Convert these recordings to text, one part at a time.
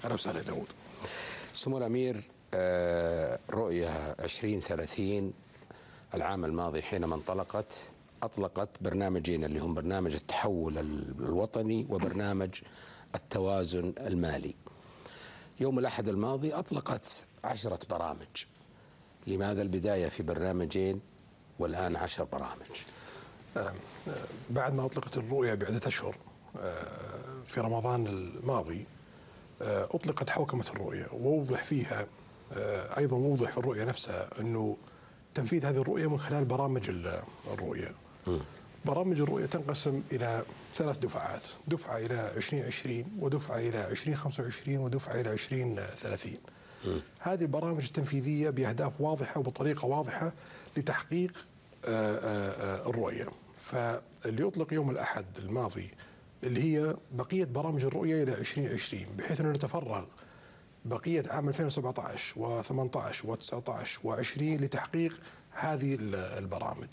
أهلا وسهلا داود. سمو الأمير، رؤية 2030 العام الماضي حينما انطلقت أطلقت برنامجين اللي هم برنامج التحول الوطني وبرنامج التوازن المالي. يوم الأحد الماضي أطلقت 10 برامج. لماذا البداية في برنامجين والآن 10 برامج؟ بعد ما أطلقت الرؤية بعدة أشهر في رمضان الماضي أطلقت حوكمة الرؤية، ووضح فيها أيضا وضح في الرؤية نفسها أنه تنفيذ هذه الرؤية من خلال برامج الرؤية. برامج الرؤية تنقسم إلى 3 دفعات، دفعة إلى 2020 ودفعة إلى 2025 ودفعة إلى 2030. هذه البرامج التنفيذية بأهداف واضحة وبطريقة واضحة لتحقيق الرؤية. فاللي أطلق يوم الأحد الماضي اللي هي بقية برامج الرؤية إلى 2020، بحيث أنه نتفرغ بقية عام 2017 و18 و19 و20 لتحقيق هذه البرامج.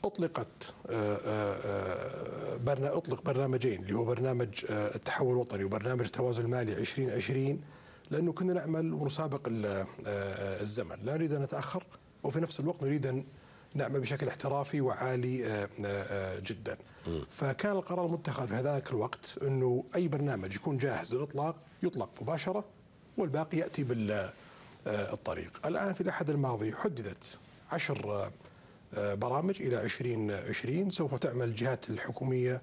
أطلقت أطلق برنامجين اللي هو برنامج التحول الوطني وبرنامج التوازن المالي 2020، لأنه كنا نعمل ونسابق الزمن، لا نريد أن نتأخر وفي نفس الوقت نريد أن نعمل بشكل احترافي وعالي جدا. فكان القرار المتخذ في هذاك الوقت أنه أي برنامج يكون جاهز للإطلاق يطلق مباشرة والباقي يأتي بالطريق. الآن في الأحد الماضي حددت 10 برامج إلى 2020 سوف تعمل الجهات الحكومية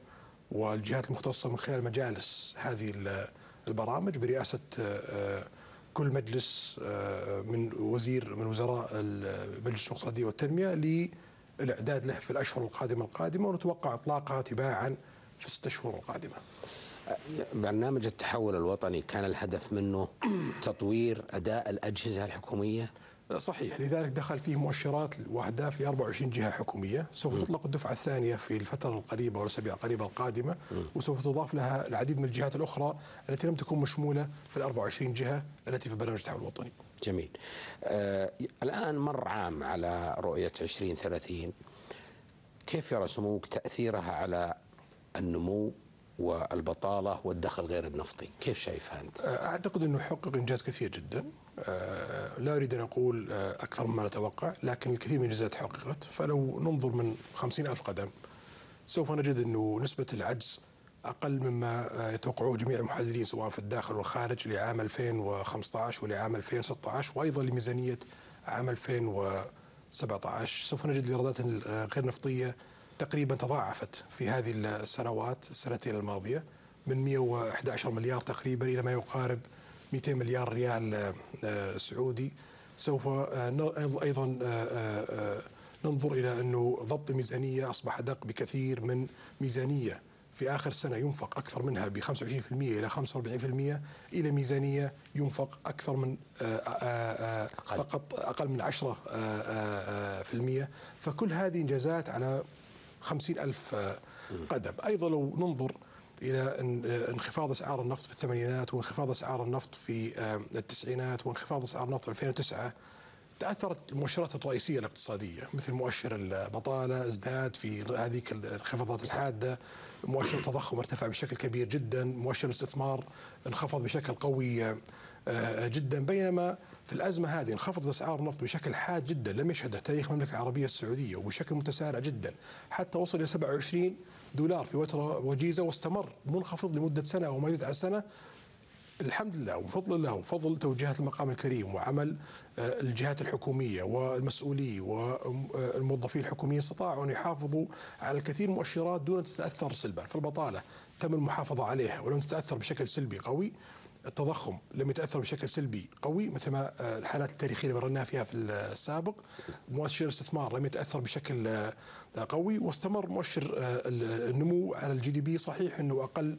والجهات المختصة من خلال مجالس هذه البرامج برئاسة كل مجلس من وزير من وزراء المجلس الاقتصادي والتنمية للإعداد له في الأشهر القادمة، ونتوقع إطلاقها تباعا في 6 شهور القادمة. برنامج التحول الوطني كان الهدف منه تطوير أداء الأجهزة الحكومية؟ صحيح، لذلك دخل فيه مؤشرات وأهداف ل 24 جهة حكومية. سوف تطلق الدفعة الثانية في الفترة القريبة والأسابيع القريبة القادمة، وسوف تضاف لها العديد من الجهات الأخرى التي لم تكن مشمولة في ال 24 جهة التي في برنامج التحول الوطني. جميل. الآن مر عام على رؤية 2030، كيف يرى سموك تأثيرها على النمو والبطالة والدخل غير النفطي؟ كيف شايفها أنت؟ أعتقد أنه حقق إنجاز كثير جدا، لا أريد أن أقول أكثر مما نتوقع، لكن الكثير من الإنجازات حققت. فلو ننظر من 50,000 قدم سوف نجد أنه نسبة العجز أقل مما يتوقعوه جميع المحللين سواء في الداخل والخارج لعام 2015 ولعام 2016 وأيضا لميزانية عام 2017. سوف نجد الإيرادات الغير نفطية تقريبا تضاعفت في هذه السنوات السنتين الماضية من 111 مليار تقريبا إلى ما يقارب 200 مليار ريال سعودي. سوف أيضا ننظر إلى أنه ضبط الميزانية أصبح أدق بكثير من ميزانية في آخر سنة ينفق أكثر منها ب 25% إلى 45% إلى ميزانية ينفق أكثر من فقط أقل من 10%. فكل هذه إنجازات على 50,000 قدم. أيضا لو ننظر إلى انخفاض أسعار النفط في الثمانينات وانخفاض أسعار النفط في التسعينات وانخفاض أسعار النفط في 2009، تأثرت المؤشرات الرئيسية الاقتصادية مثل مؤشر البطالة ازداد في هذه الانخفاضات الحادة، مؤشر التضخم ارتفع بشكل كبير جدا، مؤشر الاستثمار انخفض بشكل قوي جدا. بينما في الأزمة هذه انخفضت أسعار النفط بشكل حاد جدا لم يشهده تاريخ المملكة العربية السعودية وبشكل متسارع جدا حتى وصل إلى $27 في فترة وجيزة، واستمر منخفض لمدة سنة وما يزيد على سنة. الحمد لله وبفضل الله وفضل توجيهات المقام الكريم وعمل الجهات الحكومية والمسؤولين والموظفين الحكوميين استطاعوا أن يحافظوا على الكثير من المؤشرات دون أن تتأثر سلبا. فالبطالة تم المحافظة عليها ولم تتأثر بشكل سلبي قوي، التضخم لم يتأثر بشكل سلبي قوي مثل ما الحالات التاريخية اللي مررنا فيها في السابق، مؤشر الاستثمار لم يتأثر بشكل قوي، واستمر مؤشر النمو على ال GDP صحيح أنه أقل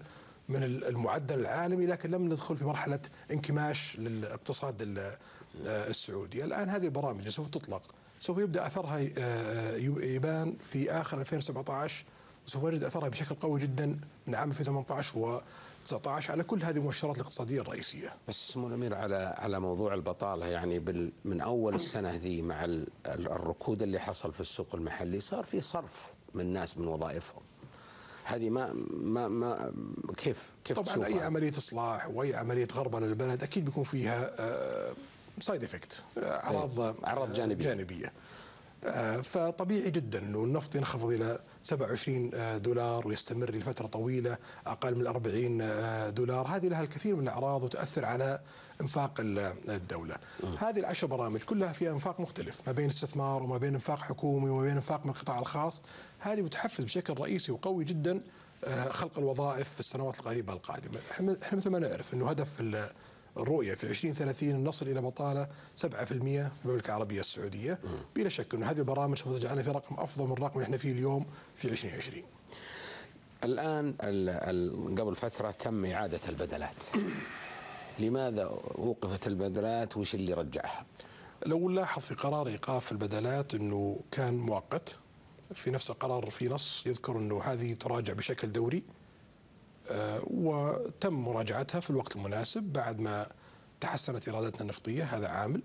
من المعدل العالمي، لكن لم ندخل في مرحلة انكماش للاقتصاد السعودي. الآن هذه البرامج سوف تطلق، سوف يبدأ أثرها يبان في آخر 2017، وسوف نجد أثرها بشكل قوي جدا من عام 2018 و19 على كل هذه المؤشرات الاقتصادية الرئيسية. بس سمو الأمير على موضوع البطالة، يعني من أول السنة ذي مع الركود اللي حصل في السوق المحلي صار في صرف من الناس من وظائفهم. هذه ما ما ما كيف طبعا تشوفها؟ اي عملية اصلاح واي عملية غربله للبلد اكيد بيكون فيها side effect، اعراض جانبيه. فطبيعي جدا انه النفط ينخفض الى 27 دولار ويستمر لفترة طويلة اقل من 40 دولار، هذه لها الكثير من الاعراض وتاثر على انفاق الدولة. هذه العشر برامج كلها فيها انفاق مختلف، ما بين استثمار وما بين انفاق حكومي وما بين انفاق من القطاع الخاص، هذه بتحفز بشكل رئيسي وقوي جدا خلق الوظائف في السنوات القريبة القادمة. احنا مثل ما نعرف انه هدف الرؤية في 2030 نصل إلى بطالة 7% في المملكة العربية السعودية. بلا شك أن هذه البرامج سوف تجعلنا في رقم أفضل من الرقم اللي احنا فيه اليوم في 2020. الآن قبل فترة تم إعادة البدلات. لماذا وقفت البدلات وش اللي رجعها؟ لو نلاحظ في قرار إيقاف البدلات أنه كان مؤقت. في نفس القرار في نص يذكر أنه هذه تراجع بشكل دوري، وتم مراجعتها في الوقت المناسب بعد ما تحسنت إيراداتنا النفطية. هذا عامل.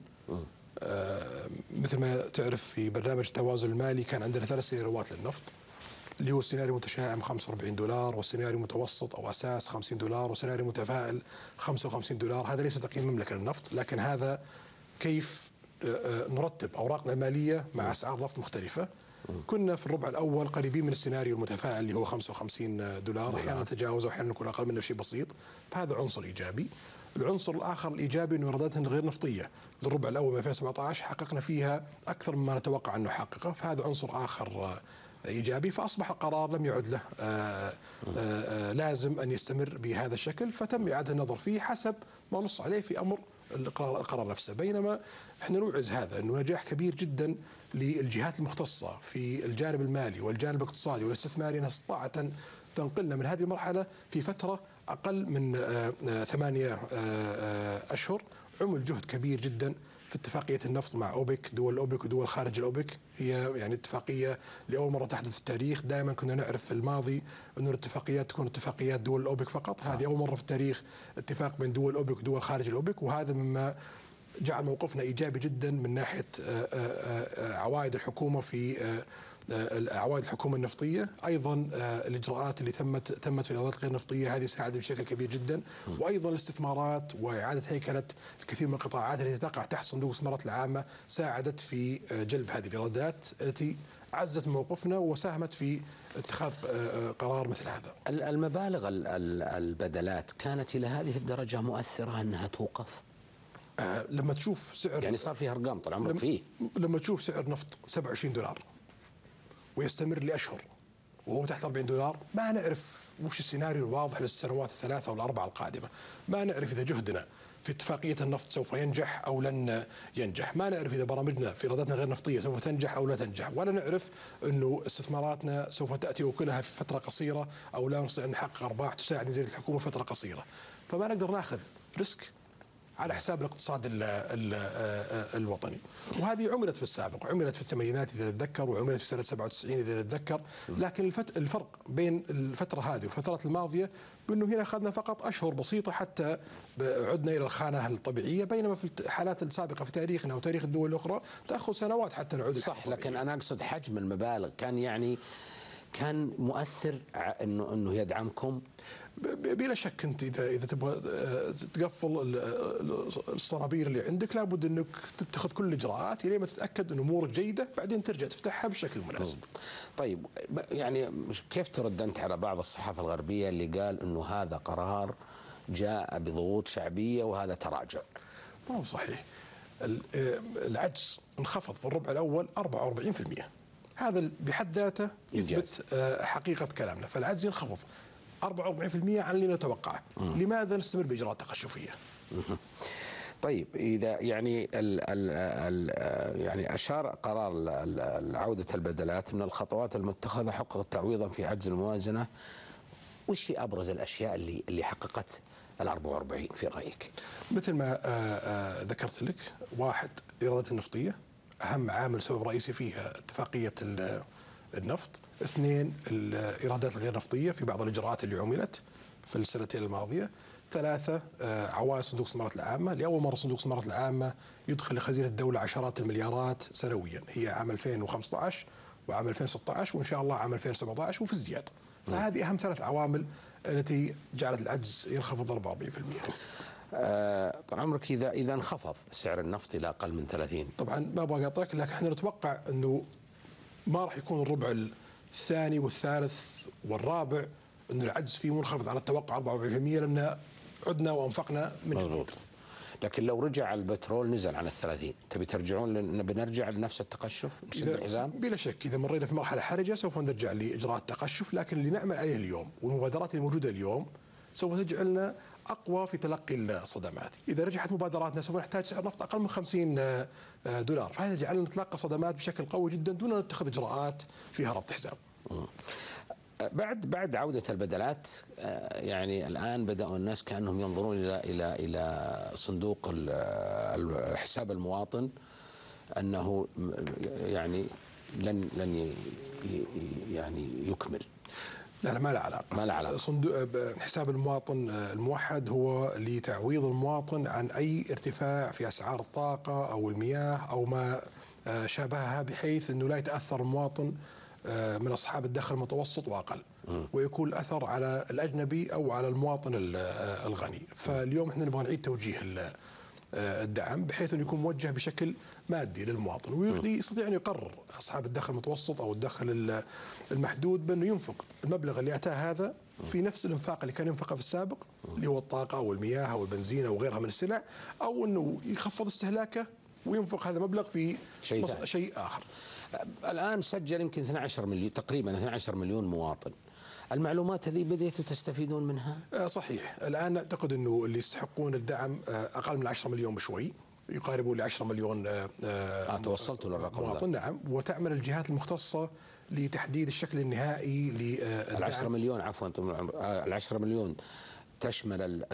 مثل ما تعرف في برنامج التوازن المالي كان عندنا 3 سيناريوهات للنفط، اللي هو سيناريو متشائم 45 دولار، وسيناريو متوسط أو أساس 50 دولار، وسيناريو متفائل 55 دولار. هذا ليس تقييم المملكة للنفط، لكن هذا كيف نرتب أوراقنا المالية مع أسعار نفط مختلفة. كنا في الربع الأول قريبين من السيناريو المتفائل اللي هو 55 دولار، أحيانا نتجاوزه وأحيانا نكون أقل منه بشيء بسيط، فهذا عنصر إيجابي. العنصر الآخر الإيجابي أنه إيراداتنا غير نفطية للربع الأول من 2017 حققنا فيها أكثر مما نتوقع أن نحققه، فهذا عنصر آخر إيجابي. فأصبح القرار لم يعد له لازم أن يستمر بهذا الشكل، فتم إعادة النظر فيه حسب ما نص عليه في أمر القرار نفسه. بينما احنا نوعز هذا أنه نجاح كبير جدا للجهات المختصة في الجانب المالي والجانب الاقتصادي والاستثماري أنها استطاعت أن تنقلنا من هذه المرحلة في فترة أقل من 8 أشهر. عمل جهد كبير جدا في اتفاقية النفط مع أوبك، دول أوبك ودول خارج الأوبك، هي يعني اتفاقية لأول مرة تحدث في التاريخ. دائما كنا نعرف في الماضي أن الاتفاقيات تكون اتفاقيات دول الأوبك فقط، هذه أول مرة في التاريخ اتفاق بين دول أوبك ودول خارج الأوبك، وهذا مما جعل موقفنا إيجابي جدا من ناحية عوائد الحكومة في عوائد الحكومة النفطية. أيضا الإجراءات اللي تمت في الإيرادات الغير النفطية هذه ساعدت بشكل كبير جدا، وأيضا الاستثمارات وإعادة هيكلة الكثير من القطاعات التي تقع تحت صندوق الاستثمارات العامة ساعدت في جلب هذه الإيرادات التي عزت موقفنا وساهمت في اتخاذ قرار مثل هذا. المبالغ البدلات كانت إلى هذه الدرجة مؤثرة أنها توقف؟ لما تشوف سعر، يعني صار فيها أرقام طال عمرك فيه، لما تشوف سعر نفط 27 دولار ويستمر لأشهر وهو تحت 40 دولار، ما نعرف وش السيناريو الواضح للسنوات الثلاثة والأربعة القادمة. ما نعرف إذا جهدنا في اتفاقية النفط سوف ينجح أو لن ينجح، ما نعرف إذا برامجنا في إيراداتنا غير نفطية سوف تنجح أو لا تنجح، ولا نعرف أنه استثماراتنا سوف تأتي أكلها في فترة قصيرة أو لا نستطيع أن نحقق أرباح تساعد ميزانية الحكومة في فترة قصيرة. فما نقدر ناخذ risk على حساب الاقتصاد الوطني. وهذه عملت في السابق، عملت في الثمانينات إذا نتذكر، وعملت في سنة 97 إذا نتذكر، لكن الفرق بين الفترة هذه والفترات الماضية بأنه هنا أخذنا فقط أشهر بسيطة حتى عدنا إلى الخانة الطبيعية، بينما في الحالات السابقة في تاريخنا وتاريخ الدول الأخرى تأخذ سنوات حتى نعود. صح، لكن أنا أقصد حجم المبالغ كان يعني كان مؤثر انه يدعمكم؟ بلا شك. انت اذا تبغى تقفل الصنابير اللي عندك لابد انك تتخذ كل الاجراءات الى ما تتاكد ان امورك جيدة، بعدين ترجع تفتحها بالشكل المناسب. طيب، يعني كيف ترد انت على بعض الصحافة الغربية اللي قال انه هذا قرار جاء بضغوط شعبية وهذا تراجع؟ ما هو صحيح. العجز انخفض في الربع الاول 44%، هذا بحد ذاته يثبت حقيقة كلامنا. فالعجز ينخفض 44% عن اللي نتوقعه. لماذا نستمر بإجراءات تقشفية؟ طيب، إذا يعني ال ال ال يعني أشار قرار عودة البدلات من الخطوات المتخذة حققت تعويضا في عجز الموازنة. وش هي أبرز الأشياء اللي حققت ال 44 في رأيك؟ مثل ما ذكرت لك، واحد، الإيرادات النفطية أهم عامل سبب رئيسي فيها اتفاقية النفط. اثنين، الإيرادات الغير نفطية في بعض الإجراءات اللي عملت في السنتين الماضية. ثلاثة، عوائد صندوق الاستثمارات العامة. لأول مرة صندوق الاستثمارات العامة يدخل لخزينة الدولة عشرات المليارات سنويا، هي عام 2015 وعام 2016 وإن شاء الله عام 2017 وفي ازدياد. فهذه أهم 3 عوامل التي جعلت العجز ينخفض 44%. طال عمرك إذا انخفض سعر النفط إلى أقل من 30، طبعا ما أبغى أقاطعك، لكن احنا نتوقع أنه ما راح يكون الربع الثاني والثالث والرابع أنه العجز فيه منخفض على التوقع 44%، لأن عدنا وأنفقنا من جديد. لكن لو رجع البترول نزل عن 30، تبي ترجعون بنرجع لنفس التقشف؟ نشد الحزام؟ بلا شك إذا مرينا في مرحلة حرجة سوف نرجع لإجراءات التقشف، لكن اللي نعمل عليه اليوم والمبادرات الموجودة اليوم سوف تجعلنا أقوى في تلقي الصدمات. إذا رجحت مبادراتنا سوف نحتاج سعر نفط أقل من $50، فهذا يجعلنا نتلقى صدمات بشكل قوي جدا دون أن نتخذ إجراءات فيها ربط حزام. بعد عودة البدلات، يعني الآن بدأوا الناس كأنهم ينظرون إلى إلى إلى صندوق حساب المواطن، أنه يعني لن يعني يكمل. لا، ما له علاقة. ما له علاقة. صندوق حساب المواطن الموحد هو لتعويض المواطن عن أي ارتفاع في أسعار الطاقة أو المياه أو ما شابهها، بحيث أنه لا يتأثر المواطن من أصحاب الدخل المتوسط وأقل، ويكون الأثر على الأجنبي أو على المواطن الغني. فاليوم احنا نبغى نعيد توجيه الدعم بحيث أنه يكون موجه بشكل مادي للمواطن، ويستطيع أن يقرر أصحاب الدخل المتوسط أو الدخل المحدود بأنه ينفق المبلغ اللي أتاه هذا في نفس الإنفاق اللي كان ينفقه في السابق، اللي هو الطاقة أو المياه أو البنزين أو غيرها من السلع، أو أنه يخفض استهلاكه وينفق هذا المبلغ في شيء آخر. الآن سجل يمكن 12 مليون تقريبا، 12 مليون مواطن. المعلومات هذه بديتوا تستفيدون منها؟ صحيح. الآن نعتقد أنه اللي يستحقون الدعم أقل من 10 مليون بشوي، يقاربون ل 10 مليون. توصلتوا للرقم مواطن. نعم، وتعمل الجهات المختصة لتحديد الشكل النهائي للدعم. 10 مليون، عفوا، 10 مليون تشمل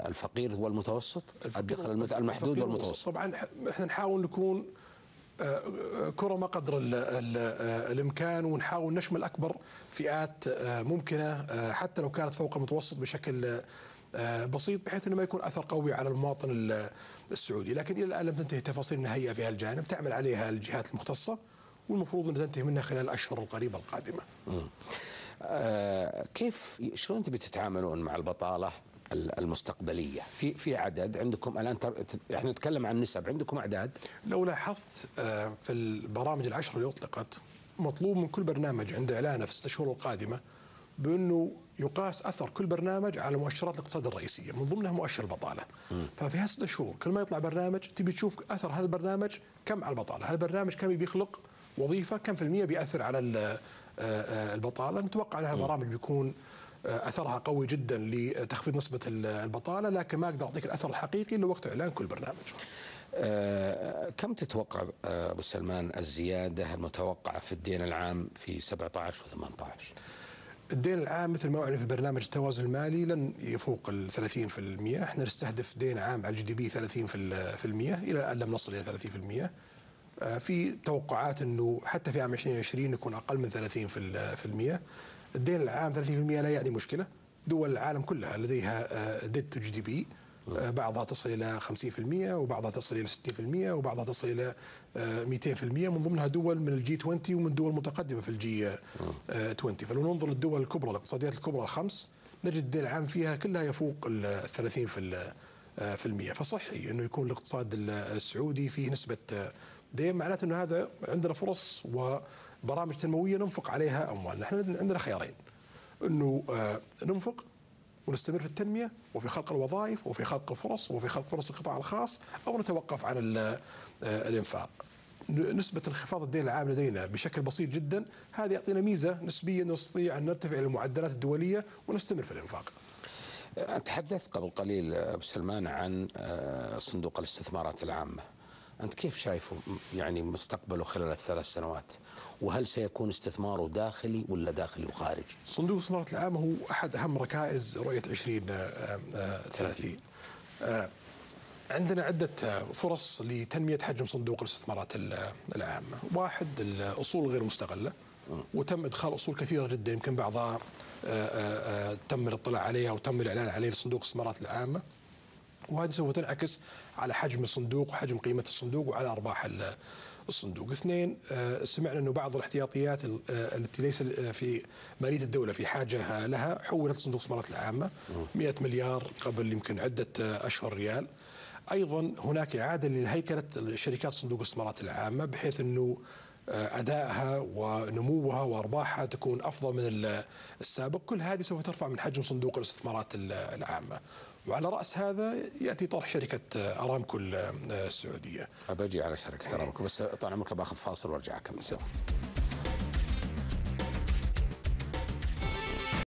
الفقير والمتوسط، الدخل المحدود والمتوسط. طبعا احنا نحاول نكون كرمة قدر الإمكان، ونحاول نشمل أكبر فئات ممكنة حتى لو كانت فوق المتوسط بشكل بسيط، بحيث أنه ما يكون أثر قوي على المواطن السعودي. لكن إلى الآن لم تنتهي التفاصيل النهائية في هالجانب، تعمل عليها الجهات المختصة، والمفروض أن تنتهي منها خلال الأشهر القريبة القادمة. كيف شلون تبي تتعاملون مع البطالة المستقبلية؟ في عدد عندكم الآن؟ احنا نتكلم عن نسب، عندكم أعداد؟ لو لاحظت في البرامج العشر اللي أطلقت، مطلوب من كل برنامج عند إعلانه في 6 شهور القادمة بأنه يقاس أثر كل برنامج على مؤشرات الاقتصاد الرئيسية، من ضمنها مؤشر البطالة. ففي هالست شهور كل ما يطلع برنامج تبي تشوف أثر هذا البرنامج كم على البطالة، هذا البرنامج كم بيخلق وظيفة، كم في المية بيأثر على البطالة. نتوقع أن هالبرامج بيكون أثرها قوي جدا لتخفيض نسبة البطالة، لكن ما أقدر أعطيك الأثر الحقيقي إلا وقت إعلان كل برنامج. كم تتوقع أبو سلمان الزيادة المتوقعة في الدين العام في 17 و18؟ الدين العام مثل ما أعلن في برنامج التوازن المالي لن يفوق ال 30%. احنا نستهدف دين عام على ال GDP 30%، إلى الآن لم نصل إلى 30%. في توقعات أنه حتى في عام 2020 يكون أقل من 30%. الدين العام 30% لا يعني مشكلة، دول العالم كلها لديها debt to GDP، بعضها تصل إلى 50% وبعضها تصل إلى 60% وبعضها تصل إلى 200%، من ضمنها دول من ال G 20 ومن دول متقدمة في ال G 20. فلو ننظر للدول الكبرى، الاقتصاديات الكبرى الخمس، نجد الدين العام فيها كلها يفوق ال 30%. فصحي أنه يكون الاقتصاد السعودي فيه نسبة دين، معناته أنه هذا عندنا فرص وبرامج تنموية ننفق عليها أموالنا. نحن عندنا خيارين، أنه ننفق ونستمر في التنمية وفي خلق الوظائف وفي خلق الفرص وفي خلق فرص القطاع الخاص، أو نتوقف عن الإنفاق. نسبة انخفاض الدين العام لدينا بشكل بسيط جدا، هذا يعطينا ميزة نسبيا، نستطيع أن نرتفع إلى المعدلات الدولية ونستمر في الإنفاق. تحدثت قبل قليل أبو سلمان عن صندوق الاستثمارات العامة، أنت كيف شايفه يعني مستقبله خلال الثلاث سنوات؟ وهل سيكون استثماره داخلي ولا داخلي وخارجي؟ صندوق الاستثمارات العامة هو أحد أهم ركائز رؤية 2030. عندنا عدة فرص لتنمية حجم صندوق الاستثمارات العامة. واحد، الأصول غير مستغلة، وتم إدخال أصول كثيرة جدا، يمكن بعضها تم الاطلاع عليها وتم الإعلان عليه لصندوق الاستثمارات العامة، وهذه سوف تنعكس على حجم الصندوق وحجم قيمة الصندوق وعلى أرباح الصندوق. اثنين، سمعنا أنه بعض الاحتياطيات التي ليس في مالية الدولة في حاجة لها حولت صندوق الاستثمارات العامة 100 مليار قبل يمكن عدة أشهر ريال. أيضا هناك إعادة لهيكلة شركات صندوق الاستثمارات العامة بحيث أنه أدائها ونموها وأرباحها تكون أفضل من السابق. كل هذه سوف ترفع من حجم صندوق الاستثمارات العامة، وعلى رأس هذا يأتي طرح شركة أرامكو السعودية. أبجي على شركة أرامكو، بس طال عمرك باخذ فاصل وارجع أكمل.